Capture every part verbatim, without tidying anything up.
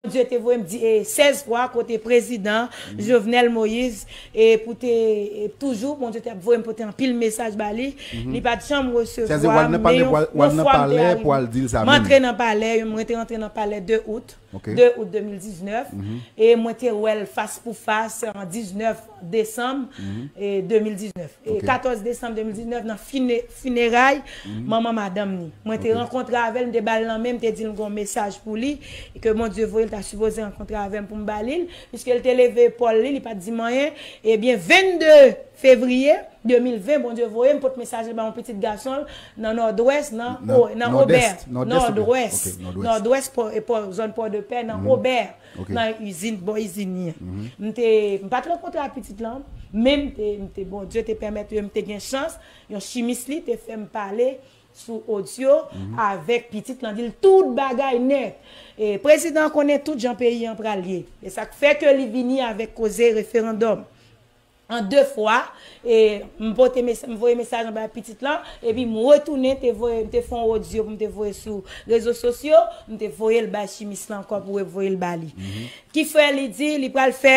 Bondye te voye m di, e, sèz fwa kote prezidan Jovenel Moïse, e, pou te, e, toujou, Bondye te ap voye m pote anpil mesaj ba li. Li pa t janm resevwa m, men yon, yon fwa m te arive. M antre nan palè, mwen te rantre nan palè de out, de out de mil diznèf, e mwen te wè l fas pou fas an diznèf desanm, e, de mil diznèf. E katòz desanm de mil diznèf, nan fine-, fineray manman madanm ni. Mwen te rankontre avè l, m te ba l lanmen, m te di l m gen yon mesaj pou li, e ke Bondye voye l ta sipoze rankontre avè m pou m ba li l, piske l te leve epòl li, li pa t di m anyen. Ebyen, vennde fevriye de mil ven, Bondye voye m pot mesaj la ba yon pitit gason l nan Nòdwès, nan, nan Obè, Nòdwès, Nòdwès, pò, e pò, zòn Pòdepè, nan Obè, nan izin, bò izin li an. M te, m pa t rankontre ak pitit lan, men m te, m te, Bondye te pèmèt m te gen chans, yon chimis li te fè m pale sou odyo avèk pitit lan, di l tout bagay nèt. E prezidan konnen tout jan peyi an pral ye. E sa k fè ke li vini avèk koze referandòm. An de fwa, e m pote mes-, m voye mesaj anba pitit lan, epi m retounen, te voye, m te fè yon odyo pou m te voye sou rezo sosyo, m te voye l bay chimis lan ankò pou voye l ba li. Ki fè li di li pral fè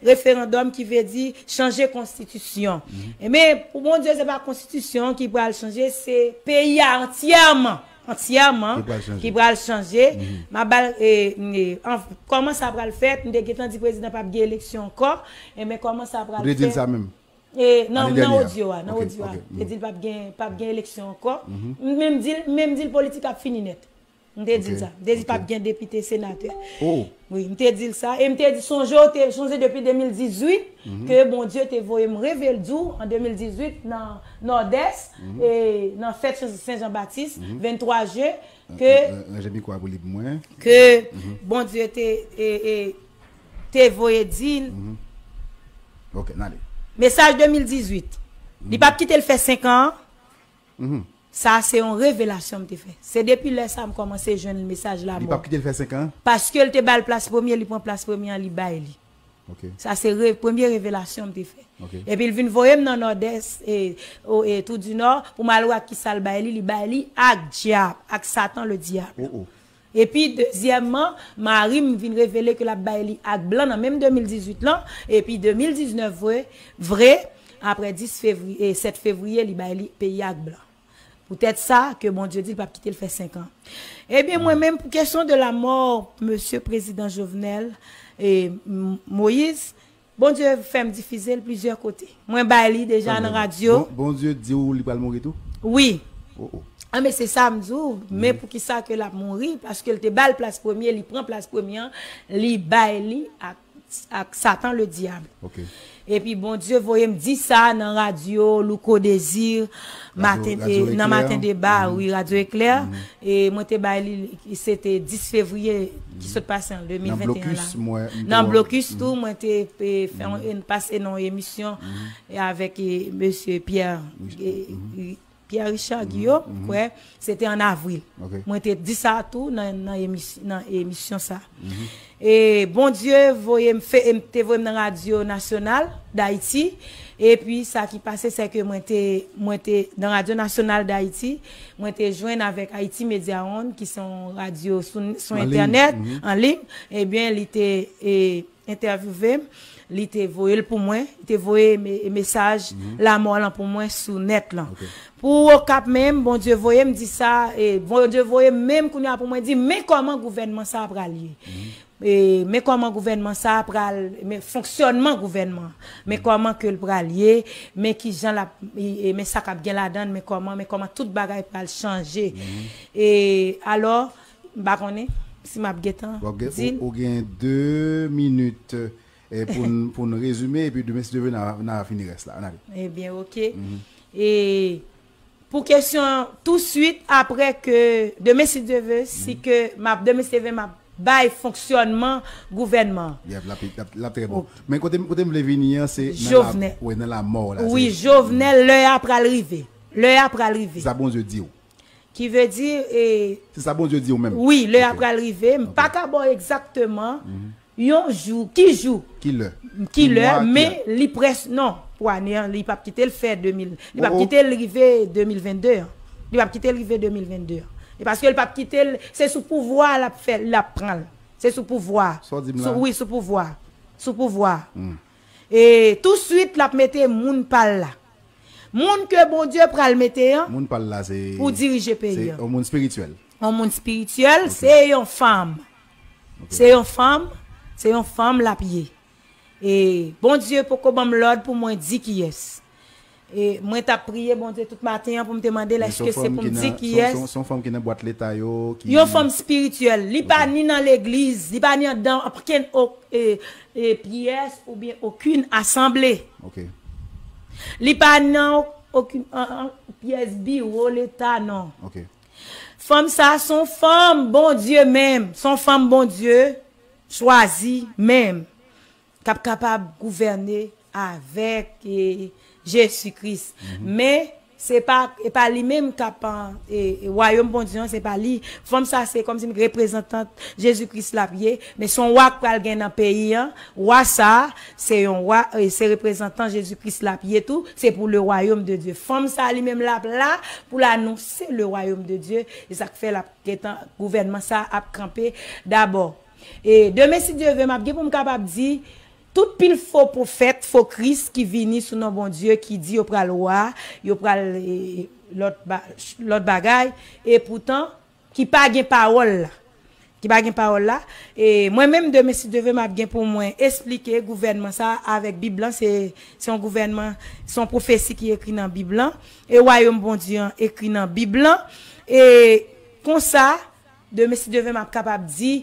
referandòm, ki vle di chanje konstitisyon. Ebyen, pou Bondye, se pa konstitisyon ki pral chanje, se peyi a antyèman, antyèman ki pral chanje. M ap ba l, e, e, an, kòman sa pral fèt, m te gentan di prezidan p ap gen eleksyon ankò, ebyen, kòman sa pral fèt. Ou te di l sa menm? E, nan, nan odyo a, nan odyo a. Te di l p ap gen, p ap gen eleksyon ankò. M menm di l, m menm di l politik ap fini nèt. M te di l sa. M te di p ap gen depite, senatè. Wi, m te di l sa. E m te di, sonje, w te sonje depi de mil dizuit ke Bondye te voye m revele di w an de mil dizuit nan Nòdès, e nan fèt Sen Jan Batis, venntwa jen, ke, ranje mikwo a pou li pou mwen, ke Bondye te, e, e, te voye di l. Ok, n ale. Mesaj de mil dizuit. Li p ap kite l fè senk an. Sa se yon revelasyon m te fè. Se depi lè sa m kòmanse jwenn mesaj lamò. Li p ap kite l fè senk an? Paske l te ba l plas premye, li pran plas premye an, li bay li. Sa se re-, premye revelasyon m te fè. Epi l vin voye m nan Nòdès, e, o, e, Tou di Nò, pou m al wè ak kisa l bay li, li bay li ak dyab, ak Satan le diable. Epi, dezyèmman, mari m vin revele ke l ap bay li ak blan nan menm de mil dizuit lan, epi de mil diznèf vre, vre, apre dis fevriye, e, sèt fevriye, li bay li peyi ak blan. Poutèt sa, ke Bondye di l p ap kite l fè senk an. Ebyen, mwen menm, pou kesyon de lamò mesye prezidan Jovenel, e, M-, Moïse, Bondye fè m difize l plizyè kote. Mwen bay li deja nan radyo. Bon, Bondye di w li pral mouri tou? Wi. Oh, oh. A, men se sa m di w, men poukisa ke l ap mouri? Paske l te ba l plas premye, li pran plas premye an, li bay li ak, ak Satan le diable. Epi Bondye voye m di sa nan radyo Louko Désir, maten, e, nan Maten Deba, wi, Radyo Eklè. E mwen te bay li, se te dis fevriye ki sot pase an de mil venteyen la. Nan Blokis tou, mwen te, e, fè yon, pase nan yon emisyon, e, avèk, e, mesye Pierre, e, e, Pierre Richard Guillaume, m kwè, se te an avril. Mwen te di sa tou nan, nan emis-, nan emisyon sa. E Bondye voye m fè, e m te voye m nan Radyo Nasyonal Dayiti. Epi sa ki pase, se ke mwen te, mwen te nan Radyo Nasyonal Dayiti, mwen te jwenn avèk Haïti Media One, ki se yon radyo sou, sou entènèt, an liy. Ebyen, li te, e, entèvyouve m, li te voye l pou mwen, li te voye me-, mesaj lamò lan pou mwen sou nèt lan. Pou Okap menm, Bondye voye m di sa, e Bondye voye m menm kounye a pou mwen di, men kòman gouvènman sa a pral ye. E, men kòman gouvènman sa a pral, men fonksyònman gouvènman, men kòman ke l pral ye, men kijan l ap, e, e, men sa k ap gen ladan l, men kòman, men kòman tout bagay pral chanje. E, alò, m pa konnen si m ap gentan di l. Ou, ou gen de minit, e, pou n, pou n rezime, epi demen, si Dye vle, n a, n a fini rès la. Ann ale. Ebyen, oke. E pou kesyon an, touswit apre ke, demen, si Dye vle, si ke m ap, demen, si Dye vle, m ap bay fonksyònman gouvènman. Yep, l ap, l ap, l ap trè bon. Men kote, kote m vle vini an, se nan la, wi, nan lamò la. Wi, Jovenel, lè a pral rive. Lè a pral rive. Se sa Bondye di w. Ki vle di, e, se sa Bondye di w menm. Wi, lè a pral rive. M pa ka ba w egzakteman yon jou, ki jou, ki lè, ki lè, men li près, non, pou ane an, li p ap kite l fè de mil, li p ap kite l rive de mil vennde an. Li p ap kite l rive de mil vennde an. E paske l p ap kite l, se sou pouvwa a l ap fè, l ap pran l. Se sou pouvwa. Sa w di m la? Sou, wi, sou pouvwa. Sou pouvwa. Hmm. E touswit, l ap mete moun pa l la. Moun ke Bondye pral mete an. Moun pa l la, se, pou dirije peyi an. Se yon moun espirityèl. Yon moun espirityèl, ok, se yon fanm. Ok. Se yon fanm, se yon fanm l ap ye. E Bondye poko ban m lòd pou mwen di kiyès. E mwen t ap priye Bondye tout maten an pou m te mande l, èske se pou m di kiyès? Se yon fanm ki nan bwat leta yo, ki... Yon fanm espirityèl. Li pa ni nan legliz, li pa ni anndan okenn, e, e, pyès oubyen okenn asanble. Ok. Li pa nan okenn, an, an, pyès biwo leta, non. Ok. Fanm sa a se yon fanm Bondye menm, se yon fanm Bondye chwazi menm, k ap kapab gouvène avèk, e, Jezi Kris. Mhm. Men, se pa, e pa li menm k ap, e, e, wayòm Bondye an, se pa li. Fanm sa, se kòmsi reprezantant Jezi Kris l ap ye, men se yon wa k pral gen nan peyi an. Wa sa, se yon wa, e, se reprezantan Jezi Kris l ap ye tou, se pou le royaume de Dieu. Fanm sa, li menm, l ap la pou l anonse le royaume de Dieu, e sa k fè l ap gentan, gouvènman sa ap kanpe dabò. E demen, si Dye vle, m ap gen pou m kapab di, tout pil fo pwofèt, fo Kris ki vini sou non Bondye, ki di yo pral wa, yo pral, e, lòt ba-, lòt bagay, e poutan, ki pa gen pawòl la. Ki pa gen pawòl la. E mwen menm, demen, si Dye vle, m ap gen pou mwen esplike gouvènman sa avèk Bib lan. Se, se yon gouvènman, se yon pwofesi ki ekri nan Bib lan. E wayòm Bondye an ekri nan Bib lan. E konsa, demen, si Dye vle, m ap kapab di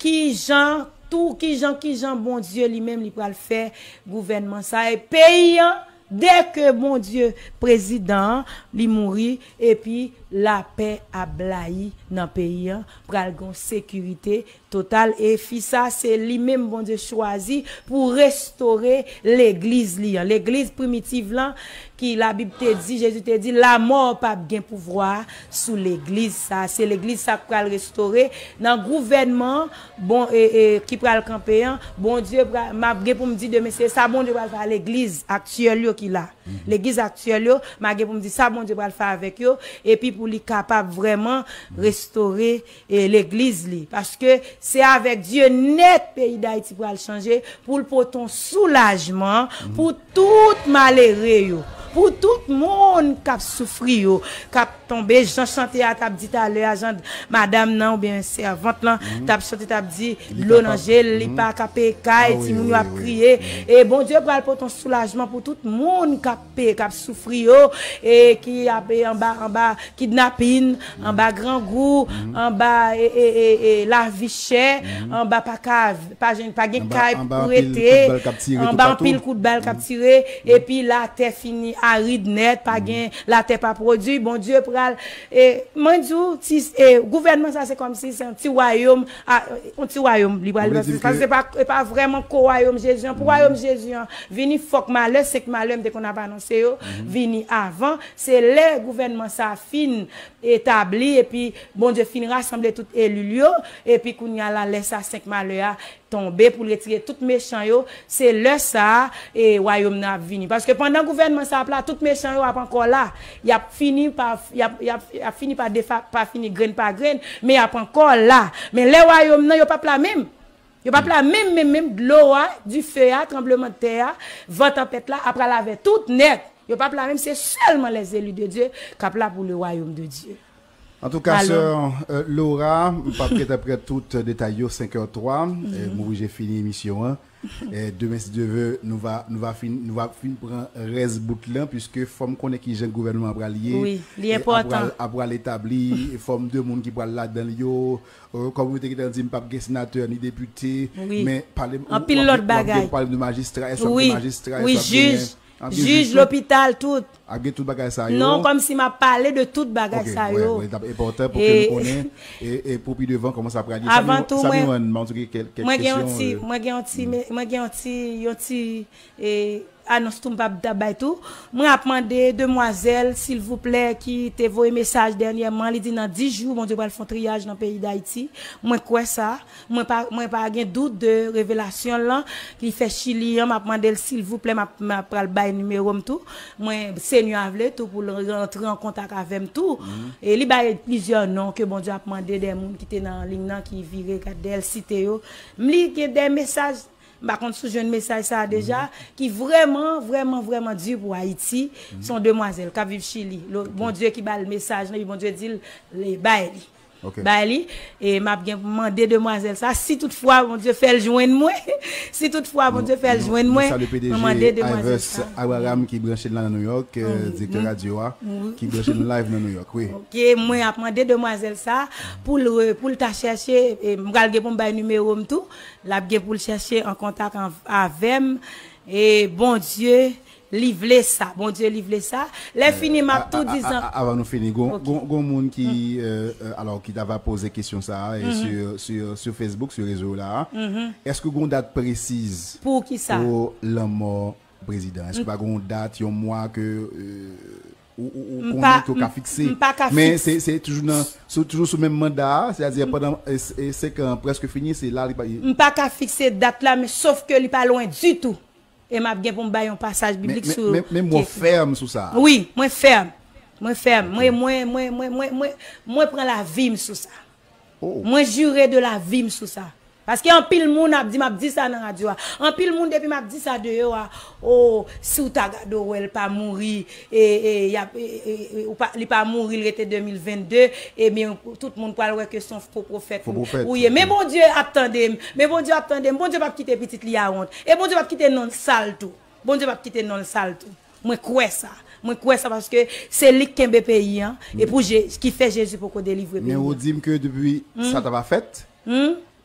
kijan, tou, kijan, kijan Bondye li menm li pral fè gouvènman sa. E peyi an, dèke Bondye, prezidan an, li mouri, epi lapè ap blayi nan peyi an, pral gen sekirite total. E fi sa, se li menm Bondye chwazi pou restore legliz li an. Legliz primitiv lan, ki Labib te di, Jezi te di, lamò p ap gen pouvwa sou legliz sa. Se legliz sa k pral restore nan gouvènman, bon, e, e, ki pral kanpe an. Bondye pral, m ap gen pou m di demen, se sa Bondye pral fè a legliz aktyèl yo ki la. Mhm. Legliz aktyèl yo, m ap gen pou m di sa Bondye pral fè avèk yo, epi pou li kapab vrèman restore, e, legliz li. Paske se avèk Dye nèt peyi Dayiti pral chanje, pou l pote yon soulajman pou tout malere yo, pou tout moun k ap soufri yo, k ap tonbe, jan chante a t ap di talè a, jan madanm nan oubyen sèvant lan t ap chante, t ap di dlo nan je l, li pa ka peye kay, timoun yo ap kriye. E Bondye pral pote yon soulajman pou tout moun k ap peye, k ap soufri yo, e ki ap, e, anba, anba kidnapin, anba grangou, anba, e, e, e, e, lavi chè, anba pa ka, pa jwenn, pa gen kay pou rete, anba anpil kout bal k ap tire, epi latè fini arid nèt, pa gen, latè pa pwodui. Bondye pral, e, mwen di w, ti, e, gouvènman sa se kòmsi se yon ti wayòm, a, yon ti wayòm li pral, paske se pa, se pa vrèman ko wayòm Jezi an. Pou wayòm Jezi an vini, fòk malè, senk malè m te konn ap anonse yo, vini avan. Se lè gouvènman sa fin etabli, epi Bondye fin rasanble tout eli l yo, epi kounye a la, lè sa senk malè a tonbe pou l retire tout mechan yo, se lè sa a, e, wayòm nan ap vini. Paske pandan gouvènman sa ap la, tout mechan yo ap ankò la. Y ap fini pa, y ap, y ap, y ap fini pa defa-, pa fini grenn pa grenn, men y ap ankò la. Men lè wayòm nan, yo p ap la menm. Yo p ap la menm, menm, menm. Dlo a, dife a, tranblemanntè a, van tanpèt la ap pral avè tout nèt. Yo p ap la menm, se sèlman les élus de Dieu k ap la pou le royaume de Dieu. Antouka, sè, euh, Laura, m p ap gentan pran tout detay yo, senk è twa, euh, m oblije fini emisyon an. E demen, si Dye vle, nou va, nou va fin, nou va fin pran rès bout lan, piske fò m konnen kijan gouvènman an pral ye. Wi, li enpòtan. Ap pral, ap pral etabli, fòm de moun ki pral ladan l yo. Euh, kòm ou te gentan di, m p ap gen senatè ni depite, men pale, w ap gen pwoblèm de majistra, èske w ap gen majistra, èske w ap gen jij, lopital, tout. Ap gen tout bagay sa yo. Non, kòmsi m ap pale de tout bagay sa yo. Ok, wi, wi, l ap enpòtan pou ke nou konnen, e, e pou pi devan, kòman sa pral ye. Avan tou, mwen, mwen gen yon ti, mwen gen yon ti, mwen gen yon ti, yon ti, e, anons tou m p ap ta bay tou. Mwen ap mande demwazèl, silvouplè, ki te voye mesaj dènyèman, li di nan dis jou, Bondye pral fè yon triyaj nan peyi Dayiti. Mwen kwè sa. Mwen pa, mwen pa gen dout de revelasyon l lan, ki fè Chili an, m ap mande l, silvouplè, m ap, m ap pral bay nimewo m tou. Mwen, se Senyè a vle tou pou l rantre an kontak avè m tou. E li bay plizyè non ke Bondye ap mande de moun ki te nan liy nan, ki vire gad dèyè l site yo. M li gen de mesaj, m pa konn si w jwenn mesaj sa a deja, ki vrèman, vrèman, vrèman di pou Ayiti. Se yon demwazèl k ap viv Chili. Lo-, Bondye ki ba l mesaj lan, epi Bondye di l, le, bay li. Bay li. E m ap gen pou mande demwazèl sa, si toutfwa Bondye fè l jwenn mwen, si toutfwa Bondye fè l jwenn mwen, mwen mande demwazèl sa. Abraham ki branche n la nan New York, euh, direktè radyo a, ki branche n live nan New York, wi. Ok, mwen ap mande demwazèl sa pou l re-, pou l ta chèche, e m pral gen pou m bay nimewo m tou, l ap gen pou l chèche an kontak an-, avè m, e Bondye, li vle sa, Bondye li vle sa. Lè fini, m ap tou di zan. Avan nou fini, gon, gon, gon moun ki, euh, euh, alò, ki ta va poze kesyon sa a, e sur, sur, sur Facebook, sur rezo la. Èske gon dat presiz pou ki sa? Pou lanmò prezidan? Èske pa gon dat, yon mwa ke, euh, ou, ou, ou konnen ke w ka fikse? M pa ka fikse. Men se, se toujou nan, sou, toujou sou menm manda a, sètadi pandan, e, e, senk an prèske fini, se la li pa. M pa ka fikse dat la, men sof ke li pa lwen ditou. E m ap gen pou m bay yon pasaj biblik sou. Men, men, men w fèm sou sa. Wi, mwen fèm. Mwen fèm. Mwen, mwen, mwen pran lavi m sou sa. Mwen jire de lavi m sou sa. Paske anpil moun ap di, m ap di sa nan radyo a. Anpil moun depi m ap di sa deyò a, o, si w ta gade w wè l pa mouri, e, e, y ap, e, e, e, ou pa, li pa mouri, l rete de mil vennde, ebyen, tout moun pral wè ke se yon fo pwofèt ou ye. Men Bondye ap tande m. Men Bondye ap tande m. Bondye p ap kite pitit li a wont. E Bondye p ap kite non l sal tou. Bondye p ap kite non l sal tou. Mwen kwè sa. Mwen kwè sa paske se li k kenbe peyi an. E pou Je-, ki fè Jezi poko delivre peyi an. Men ou di m ke depi sa ta va fèt,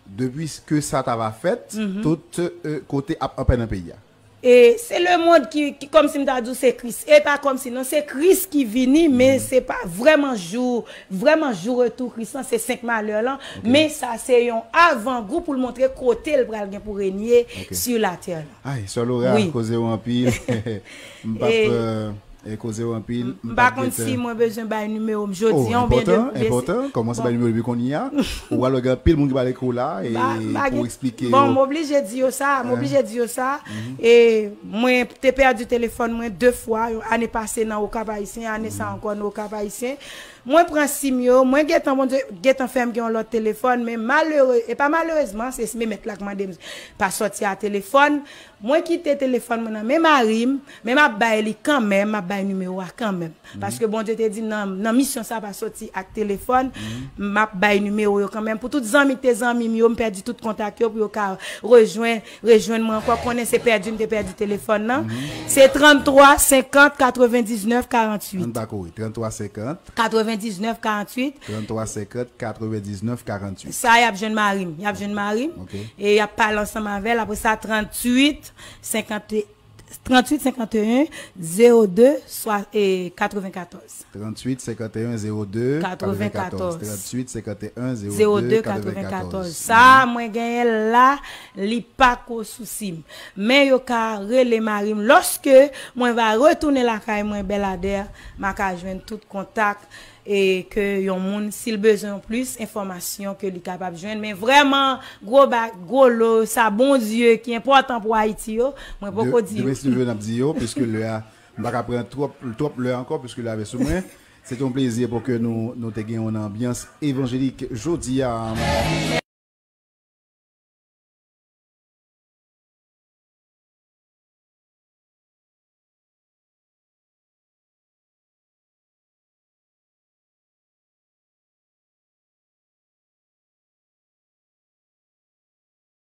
depi ke sa ta va fèt, tout, euh, kote ap anpè nan peyi a. E se lemonn ki, ki, kòmsi m ta di w se Kris. E pa kòmsi non, se Kris ki vini, men se pa vrèman jou, vrèman jou retou Kris lan, se senk malè lan. Men sa se yon avangou pou l montre kote l pral gen pou renye sur la terre la. Ay, sè Laura, koze w anpil. M p ap, euh, e koze w anpil. M pa konn si mwen bezwen bay nimewo m jodi an oubyen de. Enpòtan, enpòtan. Kòmanse bay nimewo depi kounye a. Ou pral wè gen anpil moun ki pral ekri w la e pou eksplike yo. Bon, m oblije di yo sa, m oblije di yo sa. E mwen te pèdi telefòn mwen de fwa, yon ane pase nan Okap Ayisyen, ane sa ankò nan Okap Ayisyen. Mwen pran sim yo, mwen gentan, Bondye gentan fè m gen yon lòt telefòn, men malere-, e pa malerezman, se, se mèt la k mande m pa sòti a telefòn. Mwen kite telefòn mwen nan men mari m, men m ap bay li kanmenm, m ap bay nimewo a kanmenm. Paske Bondye te di m nan, nan misyon sa pa sòti ak telefòn, m ap bay nimewo yo kanmenm. Pou tout zanmi ki te zanmi m yo, m pèdi tout kontak yo, pou yo ka rejwenn, rejwenn mwen ankò, konnen se pèdi m te pèdi telefòn nan. Se trannntwa senkant katrevendiznèf karanntuit. Ann pa kouri, trannntwa senkant. Katrevendiznèf karanntuit. Trannntwa senkant katrevendiznèf karanntuit. Sa y ap jwenn mari m, y ap jwenn mari m. E y ap pale ansanm avè l. Apre sa, tranntuit senkant, tranntuit senkanteyen zewo de swa, e, katrevenkatòz. Tranntuit senkanteyen zewo de katrevenkatòz. Tranntuit senkanteyen zewo de katrevenkatòz. Sa mwen genyen la, li pa ko sousi m. Men yo ka rele mari m. Lòske mwen va retounen lakay mwen, Bèladè, m a ka jwenn tout kontak e ke yon moun, si l bezwen plis enfòmasyon, ke li kapab jwenn. Men vrèman, gwo ba-, gwo lo, sa Bondye ki enpòtan pou Ayiti yo, mwen poko di yo. Demen si Dye vle n ap di yo, piske lè a, m pa ka pran twòp, twòp lè ankò, piske lè a vin sou mwen. Se te yon plezi pou ke nou, nou te gen yon anbyans evanjelik jodi a.